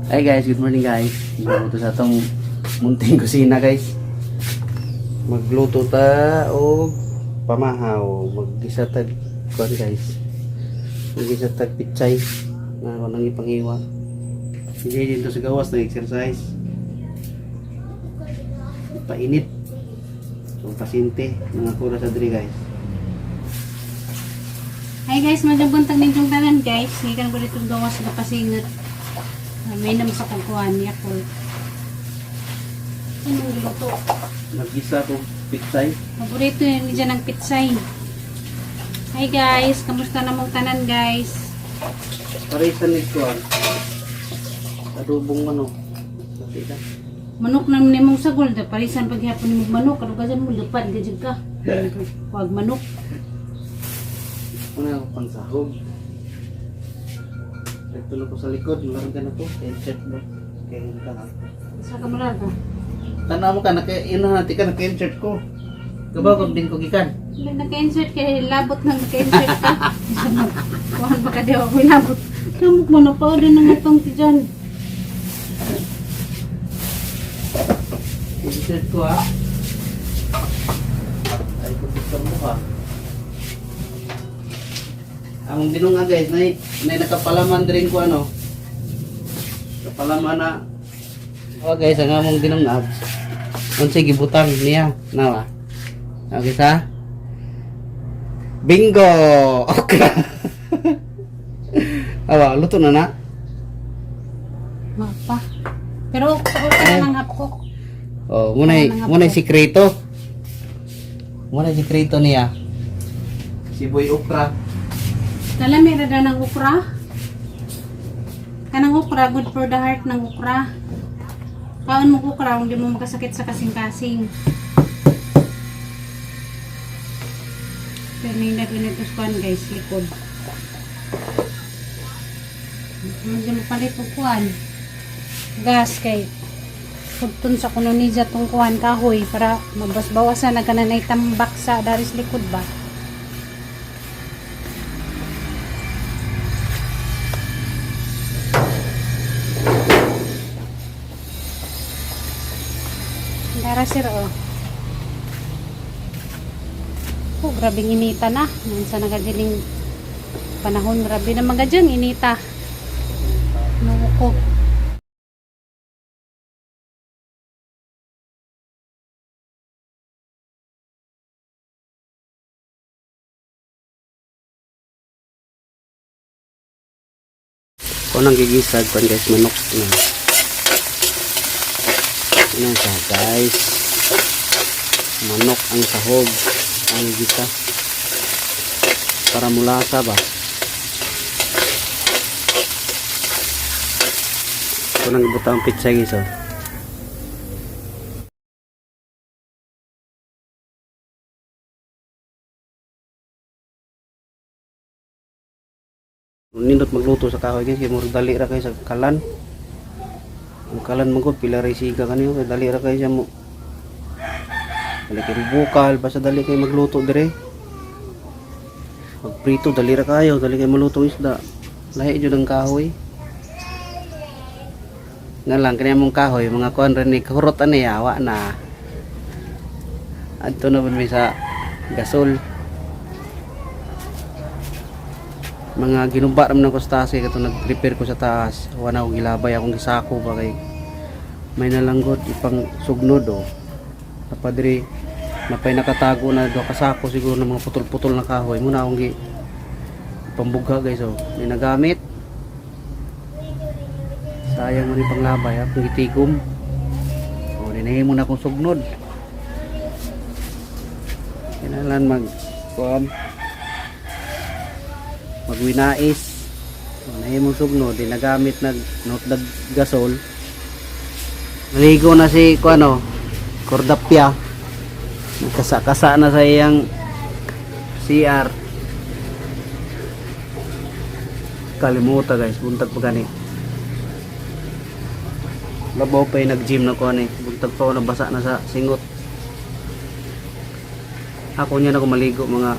Hi guys, good morning guys. Dito sa atong munting kusina, guys. Magluto ta og pamahaw, maggisa tag kuan, guys. Maggisa tag pichay na ako nang ipanghiwa. Hindi dito sa gawas na exercise. Painit. So pasyente mga kura sa diri, guys. Hi guys, maayong buntag ninyong tanan, guys. Gikan ko dito gawas na pasingat. May nam sa kungkuan Yakult. Anong giluto? Maggisa og pichay. Paborito yun niya ng pitsay. Hi guys, kamusta namong tanan, guys? Parisan ni kuan. Adobong manok. Dati ka. Manok na nimong sagol da parisan paghapon nimong manok kadugasan mo lupad gajud ka. Wag manok. Una ako pang sahog. Ito na ko sa likod, meron ka na to. Insert mo. Kaya hindi ka na. Sa kamura ka. Tanaw mo ka, naka, yun na natin ka, naka-insert ko. Kabaw, kung din ko gikan. Naka-insert kay labot nang naka-insert ka. Kuhan pa ka di ako labot. Lamok mo na pa din ang atong ti dyan. Insert ko ha. Ay, kung mo ka. Ang dinunga guys, na nakapalaman din ko ano. Kapalaman na. Oh guys, ang among dinungag. Unsay gibutang niya, nawa. Okay sa? Bingo! Okay. Awa, luto na na. Mapa. Pero sa okay nang hapkok. Oh, munay munay sikreto. Munay sikreto niya. Si Boy Okra. Kalami ra daw ng okra. Kanang okra, good for the heart ng okra. Kaon mo okra, hindi mo makasakit sa kasing-kasing. Pero nindot nindot kuan guys, likod. Medyo mapalit og kuan. Gas kay pugtun sa kuno niya tong kuan kahoy para mabasbawasan na kananay tambak sa daris likod ba. Dara sir oh. Oh, grabing inita na. Nansa nagadiling panahon, grabe na magadyang inita. Nuko. Ko nang gigisag pan guys, manok na. Ano siya guys? Manok ang sahog ang gisa. Para mulasa ba? Ko nang gibutang pitsay guys oh. Nindot magluto sa kahoy guys, kay murag dali ra kay sa kalan. Ang kalan man gud pila ray siga kaniyo kay dali ra kay siya mo. Dali kay bukal, basta dali kay magluto dire. Pag prito dali ra kayo, dali kay maluto ang isda. Lahi jud ang kahoy. Nga lang kani among kahoy, mga kuan ra ni kahurot ani awa na. Adto na pud mi sa gasol. Mga ginuba raman ko sa taas kay kato nag-prepare ko sa taas, wala akong gilabay, akong gisako ba kay may nalanggot ipang sugnod oh. Napadri napay nakatago na do kasako siguro ng mga putol-putol na kahoy muna akong gi pambugha guys oh. May nagamit, sayang man yung panglabay akong gitikom oh. Dinahimo na akong sugnod, kinahanglan mag kuan, magwinais. Nahimong sugno di nagamit nag notdag gasol. Maligo na si kuano Cordapia, nagkasa-kasa na sa iyang CR. Kalimuta guys, buntag pa gani, labaw pa yung nag-gym na ko ani, buntag pa ako nabasa na sa singot. Ako niya na ako maligo mga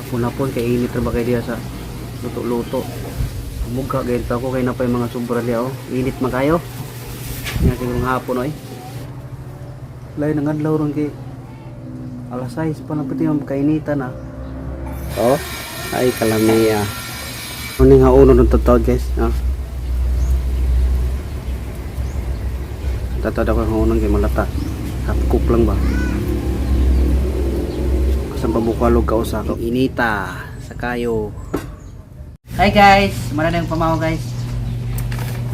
hapon-hapon kay init ra ba kay diya sa luto-luto. Mugha gayon pa ako kay na pa yung mga sobra liya oh. Init man kayo. Nga siguro nga hapon oy. Lain ang adlaw ron kay alas 6 pa lang pati yung kainitan ah. Oh, ay kalamiya. Ano nga uno ng tatawad, guys? Ah. Tatawad ako ng unang kay malata. Half cook lang ba? Kasang pabukalog ka usa ko. Inita sa kayo. Hi guys, mara na yung pamaw, guys.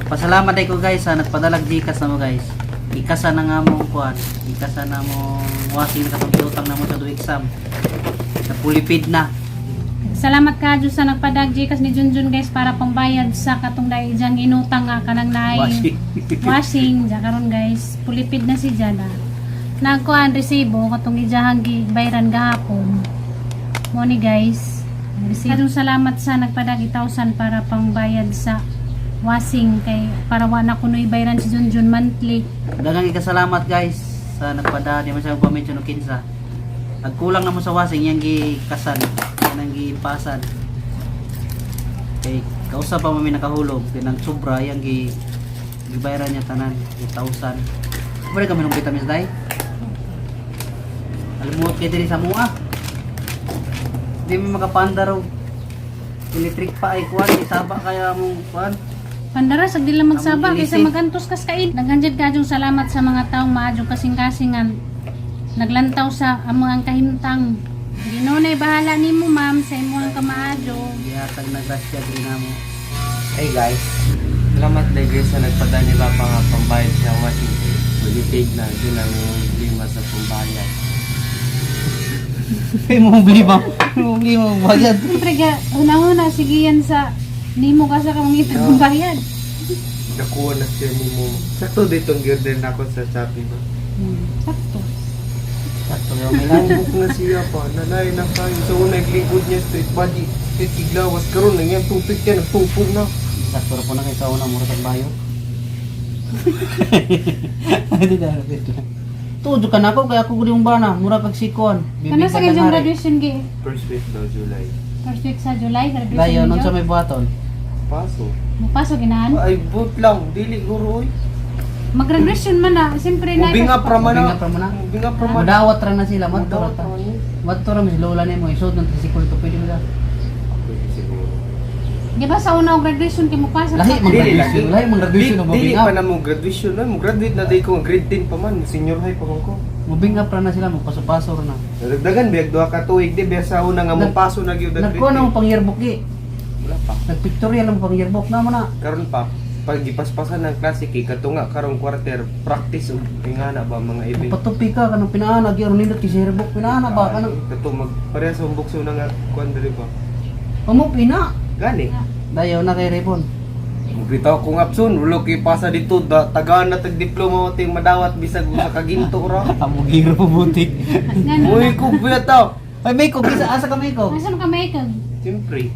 Pasalamat ay ko, guys, sa nagpadalag Gcash na mo, guys. Ikasa na nga mong kuan, ikasa na mong wasing na katong utang na mo sa exam. Sa pulipid na. Salamat ka Diyos sa nagpadag Gcash ni Junjun, guys, para pambayad sa katong dai diyang inutang nga kanang naay Washing. Washing diya karon, guys. Pulipid na si Jana. Nagkuan resibo katong ijahang gibayran gahapon. Mo ni, guys. Resibo. Adong salamat sa nagpadag 1,000 para pangbayad sa washing kay para wa na kunoy bayran si Junjun monthly. Daghang ikasalamat, guys, sa nagpada di man siya magpa-mention og kinsa. Nagkulang na mo sa wasing yang gikasan, yang gipasan. Kay kausa pa man mi nakahulog, kay nang sobra yang gibayaran niya tanan, 1,000. Wala kami nung vitamins dai. Almuot kay diri sa mua. Di mo makapanda raw. Electric pa ay kuan, isaba kaya mong kuan. Pandara sa dila magsaba Among kaysa ilisip. magantos kas kain. Daghan jud kaayong salamat sa mga taong maadyong kasing-kasingan naglantaw sa among ang kahimtang. Ginoo nay bahala nimo, ma'am, sa imong kamaadyo. Gihatag na grasya diri namo. Hey guys, salamat na guys sa nagpadala ni Papa nga pambayad siya washing day. Pag-take na, yun ang lima sa pambayad. Ay mo problema. Mo problema bayad. Siyempre ga una-una sige yan sa nimo ka sa kamangita ng bayad. Nakuha na siya ni mo. Sakto dito ang girder na ako sa Shopee ba? Sakto. Sakto yung may lang. Buk na siya pa, nanay na kayo. Sa una, naglingkod niya straight body, straight iglawas. Karon na niya, tupik niya, nagtupog na. Sakto ra po na kay sa una mura tag bayo. Hindi na wait lang. Tudo ka na ako kaya ako gud yung bana, mura kag sikon. Kano sa kanyang graduation gi? First week daw, July. First week sa July graduation. Dayo nun ninyo? sa may buhaton. Paso. Mupaso ginahan. Ay, boot lang. Dili, guro, oy. Mag-graduation man na, siyempre na. Mubing up raman Mubing na. up ra man na. Mubing up raman na. Madawat ra na sila, madto ra Mudawat ta. ra man. Madto ra mis lola nimo isod ng tricycle to pwede mo da. Pwede siguro. Di ba sa una og graduation kay mupasa Lahi ka? man Dili graduation, lagi. lahi man graduation og Dili moving pa up. na mo graduation na. Mo graduate na day ko grade 10 pa man. Senior high pa man ko. Moving up ra na sila, magpaso-paso ra na. Nadagdagan biyag duha ka tuig di biya sa una nga mo paso na gyud ang Nagkuha na grade mo pang yearbook gi. 10. Wala pa. Nagpictorial mo pang yearbook na mo na. Karon pa pag gipaspasan ng klase kay katunga karong quarter practice og ingana ba mga event. Patupi ka kanang pinaana gyud nindot kay sa yearbook pinaana ba kanang Kato mag pareha sa umbok sa una nga kuan diri ba. pamupi na. Gani. Dayo na kay Rebon. Mugrita ko ng abson, ulo kay pasa dito da, tagaan na tag diploma mo ting madawat bisag usa ka ginto ra. Amo giro butik. Ngano? Uy ko biyata. Ay may ko bisa asa ka may ko. Asan ka may kag? Siyempre,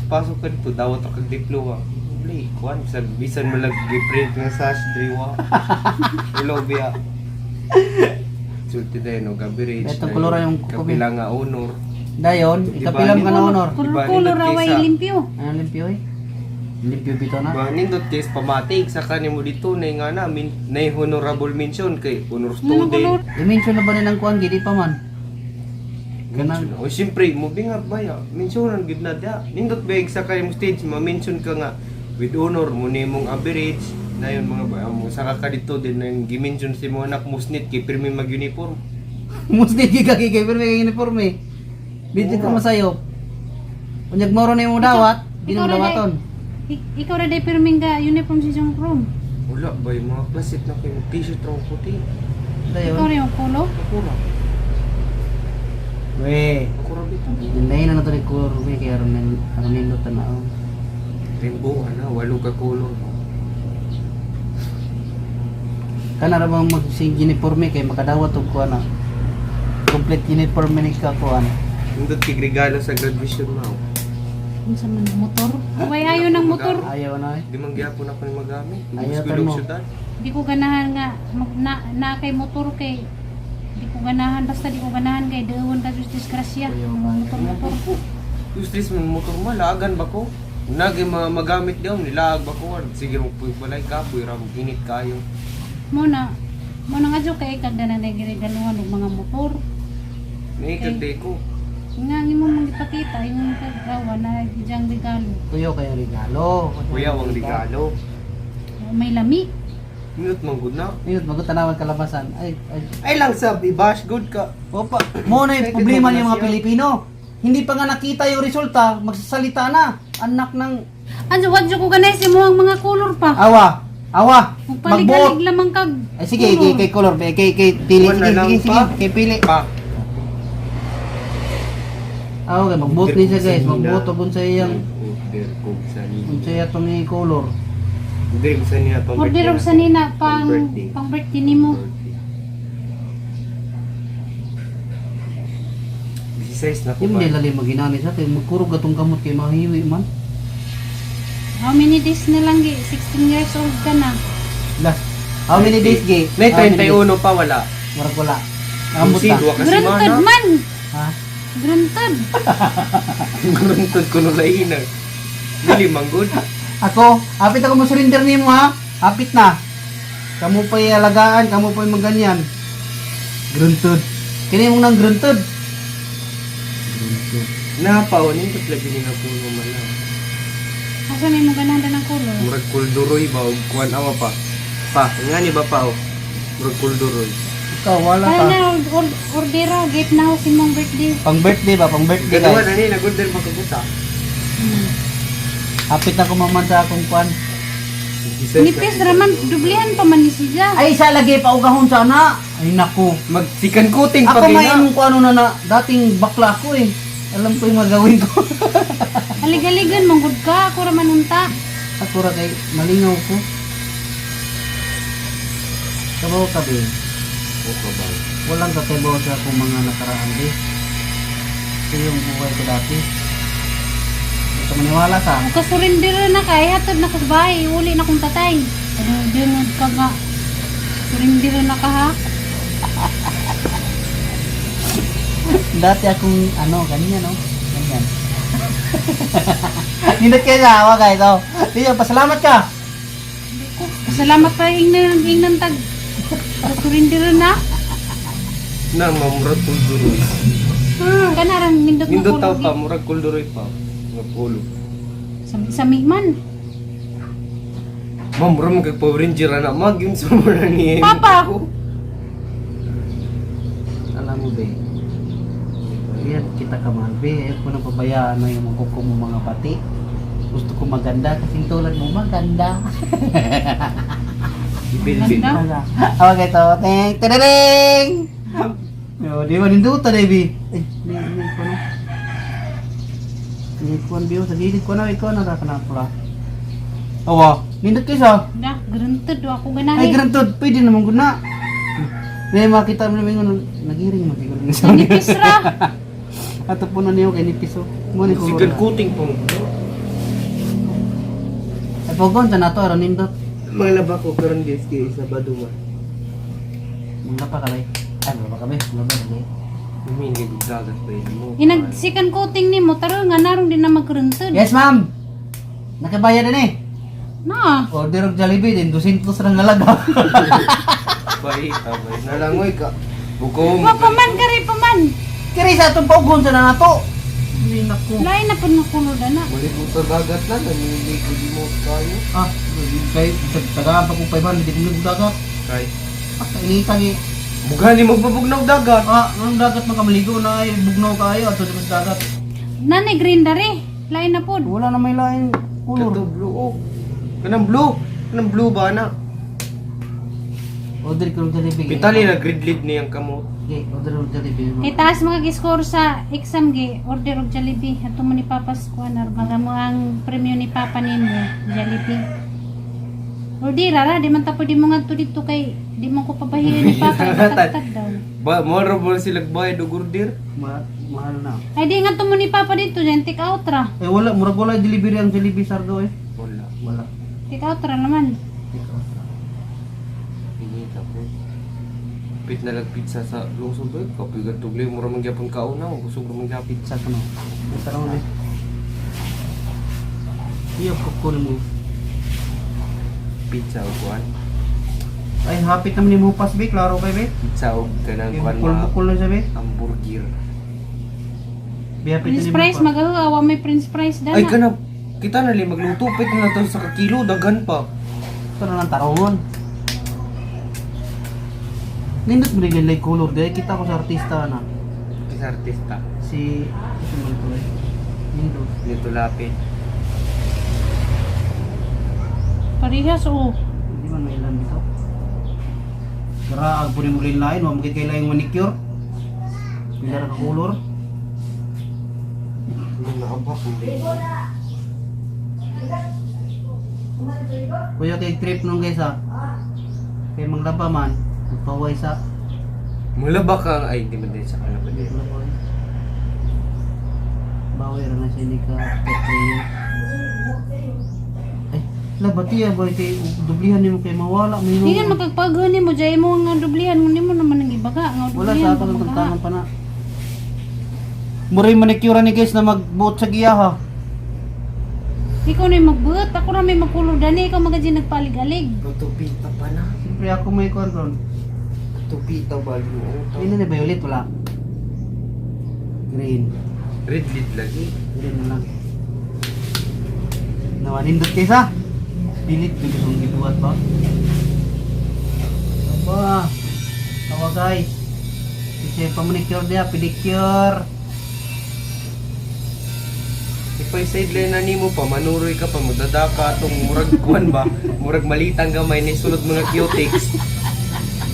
pasok ka dito, dawat ka kag diploma. Bli, kuan, bisan, bisan mo lang giprint nga sash, driwa. Ulo biya. Sulti dahil, no, gabi Itong kolor yung kukubi. Kapila nga honor. Dayon, ikapilam ka na honor. Kulor-kulor Iba ra way nindot limpyo. Ano limpyo eh? Limpyo bito na. Ba, nindot case pamatig, sa kanimo dito, na nga na, min, na honorable mention kay honor Anong kolor? student. I-mention na ba nilang kuan gidi pa man? Ganang O siyempre, moving up ba ya? Mentionan gid na dia. Nindot ba sa kanimo stage, ma-mention ka nga with honor mo nimong average na yun mga ba mo saka ka dito din nang gi-mention si mo anak musnit kay pirmi mag-uniform. musni gi ka kay pero may uniforme. Dito ka masayop. Unyag moro na yung dawat, di Ikaw na ra day- dawaton. Ikaw ra day pirming ga uniform si Jong Chrome. Wala ba yung mga klase na kayo t-shirt ra puti. Ikaw Dayon. ra yung kulo. Ako ra. We, Ako ra bitaw. dinay na nato ni color we kay aron aron nindot tanaw. Rainbow ana walo ka color. Kana ra bang mag sing uniforme kay makadawat og kuan na. Complete uniform ni ka kuan. Nindot kay regalo sa graduation mo. Unsa man ang motor? Way ayo ng motor. Ayaw na eh. Di man gyapon ako ni magamit. Ayaw Gusto mo. syudad. Di ko ganahan nga na, na kay motor kay di ko ganahan basta di ko ganahan kay dawon ka just disgrasya. Motor motor. Useless man motor mo, laagan ba ko? Nagi mga magamit daw nila bakuan. Sige mo puy balay kapoy ra mo init kayo. Mo na mo na nga jud kay kag na nagregaluhan og mga motor. Naikag day ko. Nga ang imo mong ipakita yung kagawa na ijang regalo. Kuyo kayo regalo. Kuya wang regalo. May lami. Minut man gud na. Minut magutanawag kalabasan. Ay, ay. Ay lang sab i-bash good ka. Opa, mo na yung problema ng mga Pilipino. Hindi pa nga nakita yung resulta, magsasalita na. Anak ng Anjo wadjo ko ganay si mo ang mga color pa. awa. Awa. Magbuot. Magpaligalig lamang kag. Ay sige, kay kay color, kay kay, kay pili, Wala sige, lang sige, sige, pa. kay pili. Pa. Ah, okay, magbuot ni siya guys, magbuot og unsa iyang Order ko sa nina. unsa iya tong i color. Order ko sa nina pang Order og sa nina pang Pang birthday. pang birthday nimo. Size na ko Yung ba? nila maginani sa kay magkurog atong kamot kay mahiwi man. How many days na lang gi? 16 years old ka na. Last. How many days gi? May How many days? 31 pa wala. Murag wala. Ambot Lucy, na. duha ka Granted semana. man. Ha? Granted. Gruntod ko nung lain. Dili man good. Ako, hapit ako mo surrender nimo ha. Hapit na. Kamu pa'y alagaan, kamu pa'y maganyan. Gruntod. Kini mong nang gruntod. Gruntod. Napaw nindot lagi ni nga puno man lang. Asa may mo ganahan ng color? Murag kulduroy ba og kuan awa pa. Pa, nga ni ba pa oh. Murag kulduroy. Ikaw wala Ay ka. na ordera gate na ho si mong birthday. Pang birthday ba? Pang birthday Gadawa guys. na ni nagorder pa kaguta. Hapit na kumaman sa akong kwan. Nipis raman dublihan pa man ni siya. Ay sa lagi pa ugahon sana. Ay naku. Magsikan kuting Ako pag may ina. imong kuano na na dating bakla ako eh. Alam ko yung magawin ko. Alig-aligan mong gud ka ako raman unta. Ako ra kay malingaw ko. Kabaw ka be. O kabaw. Walang kakaibaw sa akong mga nakaraan be. Ito yung buhay ko dati. Hindi ka maniwala ka. Ug ka surrender na kay hatod na ko sa bahay, uli na kong tatay. Ano dinod ka nga. Surrender na ka ha. Dati akong ano, ganyan no? Ganyan. Nindot kayo sa awa guys. Oh. Tiyo, pasalamat ka. Hindi ko. Salamat pa ingnan ingnan tag. Ka surrender na. Na murag kulduroy. Kanarang nindot mo Nindot taw kulog. pa murag kulduroy pa. Nga pulo. Sami sami man. Ma'am, murag man kag Power Ranger ana mag yung sumura ni. Papa! Alam mo be, yan kita ka mahal be. Ayaw ko nang pabayaan na yung kuko mo mga pati. Gusto ko maganda kasi tulad mo maganda. Bilbil. Ganda. Okay to. Teng terereng. Yo, di ba ninduta baby? Eh, ni ko na. Ni kuan biyo sa gilid ko na ikaw na ra kana pula. Awa, nindot kay sa. Dah, granted wa ako ganahi. Ay, granted, pwede naman gud na. May makita mo naman yung nagiring magiguro ni sa. Nipis ra. Ato po na niyo kay nipis oh. Mo ni ko. Sikan kuting pa mo. Ay pogon sa nato aron nindot. Mga laba ko karon guys kay Sabado man. Mga pa kalay. Ay, wala kami. Wala ba kalay? Humingi og dagat pa yun mo. Inag sikan coating nimo taro nga narong din na maggrunted. Yes, ma'am. Nakabayad na eh. Na. Order og Jollibee din 200 rang halaga. Bay, tabay. Nalangoy ka. Buko Wa pa man kari pa man. Kiri sa atong paugon sa na nato. Ay nako. Lain na pud nga kulod ana. Balik mo sa dagat na, naniligo di mo kayo. Ah, kay tagaan pa kong 500 di ko dagat. Kay. Ah, kainitan eh. Bugani magbabugnaw dagat. Ah, ang dagat makamaligo na ay bugnaw kayo ato sa dagat. Nani green dare. Lain na pud. Wala na may laing Kato color. blue oh. Kanang blue. Kanang blue ba na? Order ko og Jollibee. Pitali na grid lead niyang kamot. Okay, order og Jollibee. Kay taas makag-score sa exam gi, order og Jollibee. Ato mo ni Papa kuan mga mo ang premyo ni Papa nimo, Jollibee. Order ra, di man ta pwede mo ngadto dito kay di mo ko pabahiin ni Papa tagtag daw. Ba, mo ra ba sila bayad og order? Mahal na. Ay di ngadto mo ni Papa dito, dyan take out ra. Eh wala, murag wala delivery ang Jollibee sardo eh. Wala. Wala. Take out ra naman. Inita po. Pit na lang pizza sa lungsod ba? Kapoy gatugli mo ra man gyapon kauna, kusog ra man gyapon. Pizza ko no. Tarong eh. Iya kukul mo. Pizza o kuan. Ay hapit naman ni mo pas be, klaro kay be. Pizza o kanang kuan ma. Bukol-bukol na siya be. Hamburger. Be hapit French na ni mo fries, pa. magawa may french fries dana. Ay kana kita na li magluto pit na to sa kakilo daghan pa. Ito na lang tarongon. Nindot mo rin like color dahil kita ko sa artista na. Kisa artista. Si si man to eh. Nindot. Dito lapit. Parehas oh. Hindi man may ilan dito. Graag po ni mo lain, wa mo kay laing manicure. Pila ra ka color. Ano na ba kung Kuya kay trip nung guys ah. Kay manglaba man, magpaway sa Mula ba kang ay di man din sa kanila ba din. Bawi ra na siya ni ka player. Ay, labati ah boy kay dublihan nimo kay mawala may Hindi kan magkagpaghan mo jay mo nga dublihan mo nimo naman ang ibaga nga Wala dublihan. sa ako ng tantangan pa na. Muray manicure ni guys na magbuot sa giya ha. Ikaw na yung magbuot, ako ra may magkulor dani, ikaw magadji nagpalig-alig. Tupita pa na. Siyempre ako may kuan ron. Tupita ba yung Hindi na ni violet wala. Green. Red lead lagi. Green na lang. Nawanindot kaysa. Pilit bigos ang gibuhat ba? Aba. Tawa guys. Kasi pa manicure dia, pedicure. Ipay sideline na nimo pa manuroy ka pa magdadaka atong murag kuan ba murag malitang gamay ni sulod mga cutics.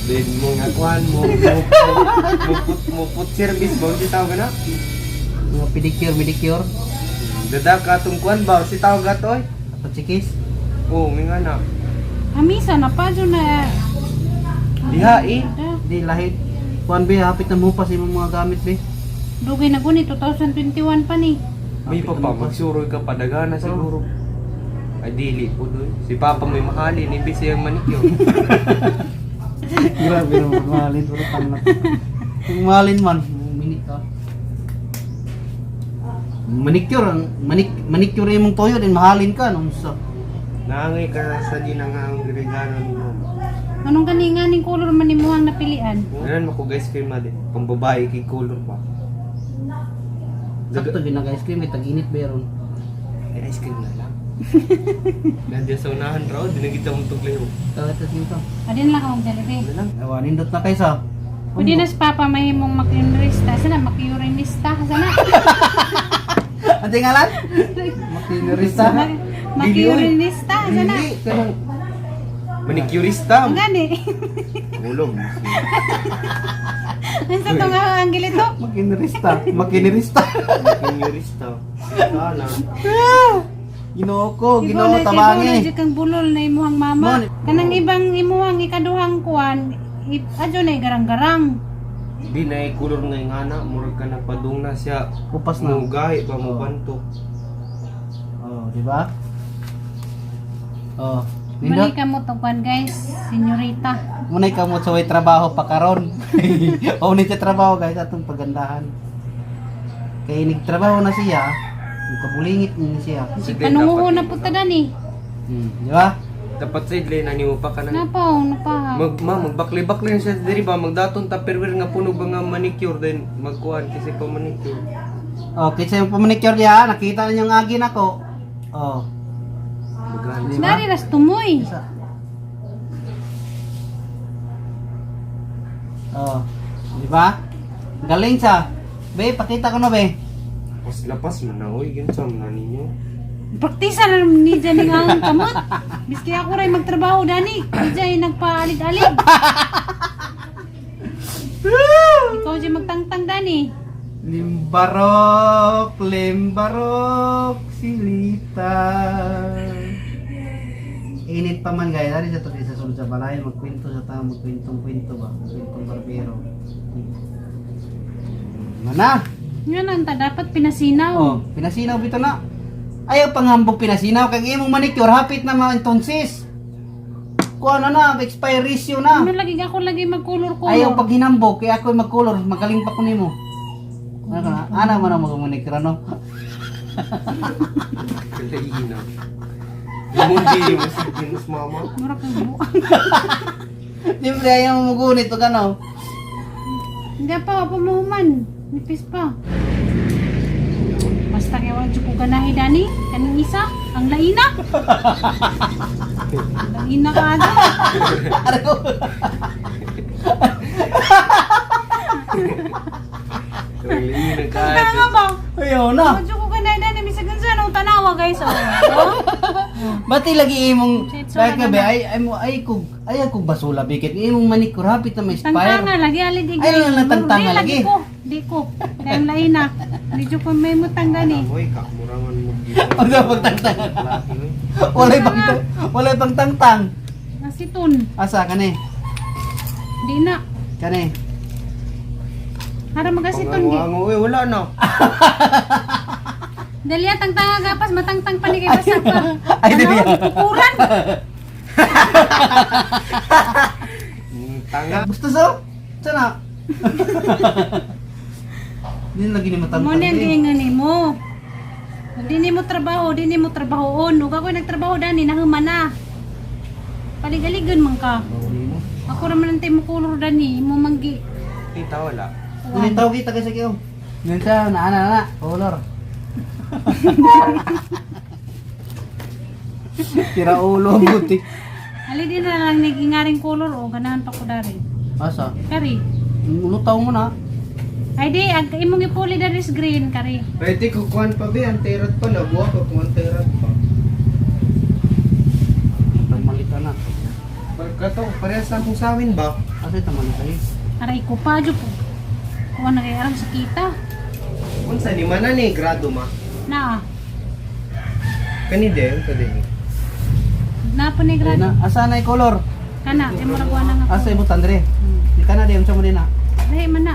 Then mga kuan mo mo mo mo, mo put service ba si tawag na? Mga pedicure, manicure. Dadaka atong kuan ba si tawag ato oy. Ato chikis. Oh, may nga na. Amisa na pa dyan na. Diha eh. Da. Di lahit. Kuan be, hapit na mo pa sa imong mga gamit be. Dugay na guni 2021 pa ni. May Hapit pa na pa mo pa. magsuroy ka pa dagana siguro. Ay dili po doy. Si Papa may mahalin imbis siyang manicure. Grabe naman, mahalin. Puro tangna. Kung mahalin man, minit ka. Manicure, ang manik, manicure imong toyo din mahalin ka nung sa Naangay ka sa ginangang regalo ni Mama. Anong gani nga ning color man nimo ang napilian? Ganun mo ko guys cream na din. Pambabae kay color pa. Sakto ginaga ice cream, may tag-init ba ron? Ay, ice cream na lang. Nandiyan sa unahan raw, dinagita mong tuglay oh. Tawag ito dito. Adin lang akong Jollibee. Ano lang? Awa, nindot na kayo sa. Pwede na sa papa mahimong makiurinista. Sana makiurinista. Sana. Ang tingalan? Makinerista. Makiurinista. Sana. Dili, kanang manicurista. Ang gani. Ulong. Ang sa itong ang gilito. Makinerista. Makinerista. Manicurista. Sana. Ginoo ko, ginoo Ikaw na tabangi. jud kang bulol na imuhang mama. Mo- Kanang ibang imuhang ikaduhang kuan, adyo na garang-garang. Di na kulor nga yung ana, murag ka nagpadung na siya. Upas na. Mo gahi ba mo banto. Oh, di ba? Oh, nindot. Balik ka mo to kuan guys, senyorita. Munay ka mo sa way trabaho pa karon. O ni sa trabaho guys atong pagandahan. Kay nagtrabaho na siya, kabulingit ni siya. Si Sige, panunguho dapat na puta dani. Di ba? Dapat sideline na nimo pa kanang Napaw, napaw. Mag ma magbakli-bakli na siya diri ba magdaton tupperware nga puno ba nga manicure then magkuan kasi pa manicure. Okay, sa yung pamanicure niya, nakita ninyo ang agin ako. Oh, Magana. di ba? Dari ras tumoy. Isa. Oh, di ba? Galing sa. Be, pakita ko na be. Pas lapas man na oy yun sa man na ninyo. Praktisa na naman ni Jenny nga ang kamot. Miski ako rin magtrabaho dani. Di dyan nagpaalig-alig. Ikaw dyan magtangtang dani. Limbarok, limbarok, silita. Init pa man guys, ari sa to sa sulod sa balay, magkwento sa tao, magkwentong kwento ba, kwentong barbero. Mana? Nga nanta, dapat pinasinaw. Oh, pinasinaw bito na. Ayaw panghambog pinasinaw kag imong manicure hapit na mga entonces. Kuha na na, expiration na. Ano lagi ako lagi magkulor-kulor. Ayaw pag hinambog kay ako magkulor, magaling pa ko nimo. Ano ka na? Ana man ang mag-manicure ano? Kalaina. Mundi mo si Venus mama. Mura kang buang. Siyempre ayaw mo mugunit pag ano. Hindi pa, pa mahuman. Nipis pa. Basta kay wala jud ko ganahi dani. Kaning isa, ang laina. Laina ka ano. Aray ko. Kalaina ka. Tangtanga ba? Ayaw na. Wala jud ko ganahi dani. Bisag unsa nang tanawa guys. Oh. Oh. Bati lagi imong Sa dahil ka na ba ay ay mo ay kog ay kog basula bikit imong manicure hapit na may expire. Tangtanga lagi ali di Ay, lang lang tangtanga Di, lagi. ko. Di ko. Kaya ang laina. Di jud ko may mutang gani. Hoy, kamurangan mo. Ang dapat tangtanga. Walay pang tangtang. Nasiton. Asa kani? Di na. Kani. Hara magasiton gi. Pangango, eh, wala na. Dali ah, tangtanga gapas matangtang pa ni kay basta pa. Ay, dali. Tanawa, Kukuran. Tanga. Gusto so? Sana. Di lagi ni matangtang. Mo ni ang eh. giingon nimo. Di nimo trabaho, di nimo trabahoon. Ug ako'y nagtrabaho dani nahuman na. Paligaligon man ka. Ako ra man ang timo kulor dani, imo manggi. Tita, wala. Hindi tawag kita kasi kayo. Ngayon na na na color. Tira ulo ang butik. Ali di na lang nagingaring kulor o ganahan pa ko dari. Asa? Kari. Lutaw mo na. Ay di, ang imong ipuli dari is green kari. Pwede kukuhan pa ba? Antirat pa. Nabuha pa kung antirat pa. Tamalita na. Pagkato, parehas na kung sa amin ba? Asa yung tamalita eh? Aray ko pa jud po. Kuha na kay arang sakita. Unsa ni mana ni grado ma? Na. Kani de, unsa din. Na pa ni Ayun grado. na. Asa na yung color? Kana, kay murag wa na nga. Asa yung butan dire? Di ka na di, unsa mo din na. Dahil man na.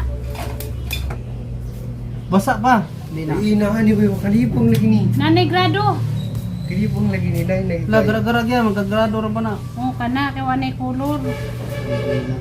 Basa pa. Di na. Ay, na ni ba yung kalipong lagi ni. Nanay grado. Kalipong lagi ni dai nag. La gara-gara gyud magkagrado ra pa na. Oh, kana kay wa nay kulor. Ay, na.